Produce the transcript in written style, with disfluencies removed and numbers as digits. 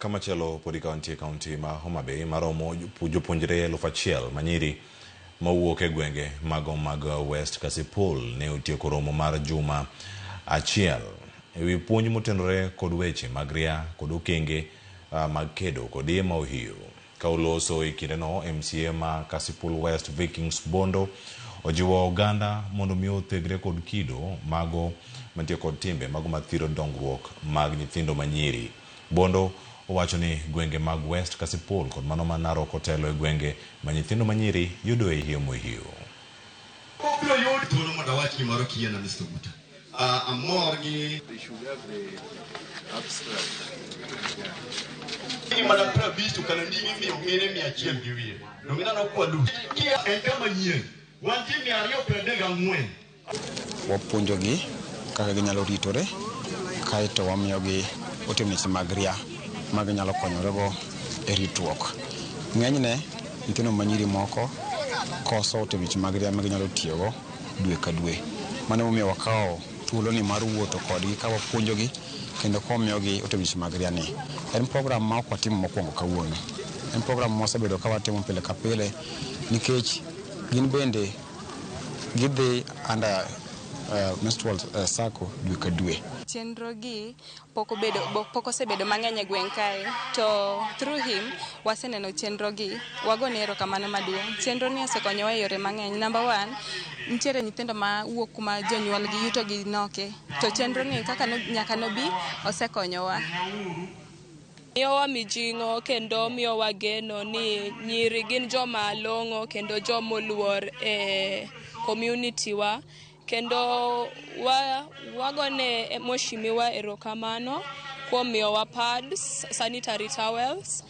Kamachielo podi ka wantie kaunti ma Homa Bay maromo jopuonjre 1000 manyiri mawuok e gwenge mago mag West Kasipul ne otieko romo mar juma achiel ewi puonj motenore kod weche mag ria kod okenge mag kedo kod iye ma ohiyo. Ka oloso e kindeno, MCA ma Kasipul West Vikings Bondo ojiwo oganda mondo mi othegre kod kido mago mantie kod timbe mago mathiro dongruok mag nyithindo manyiri. Bondo owacho ni gwenge mag West Kasipul kod mano ma Narok otelo e gwenge ma nyithindo manyiri yudoe iye mohiyo. Obiro yud thuolo mondo awach gimoro kiyiena, Mr. Guta. Amor gi They should have the abstract. Ni mana 50 to kana ndimi miyo mine 100 gi wiye. Donge ineno kwa lu. Kia en kama nyien. Wan ji 234. Wapuonjogi kaka ginyalo ritore, kaeto wamiyogi otemni mag ria ma ginyalo konyorego e ritruok. Ng'enyne nyithindo manyiri moko koso otemni mag ria ma ginyalo tiyogo dwe ka dwe. Mano emomiyo wakawo thuoloni mar wuotho kodgi ka wapuonjogi kendo ka wamiyogi otemni mag ria ni. En program ma ok watimo mokwongo kawuono. En program ma wasebedo ka watimo pile ka pile nikech gin bende gidhi under menstrual cycle dwe ka dwe. Chenro gi pok obedo pok osebedo mang'eny e gweng' kae, to through him waseneno chenro gi. Wagone erokamano maduong'. Chenro ni osekonyowa e yore mang'eny. Number one, nitiere nyithindo ma wuok kuma jonyuol gi yuto gi noke, to chenro ni kaka no, nyaka nobi osekonyowa. Miyowa mijing'o kendo miyowa geno ni nyiri gin joma long'o kendo jomoluor e community wa, kendo wa, wagone mheshimiwa erokamano kuom miyowa pads, sanitary towels.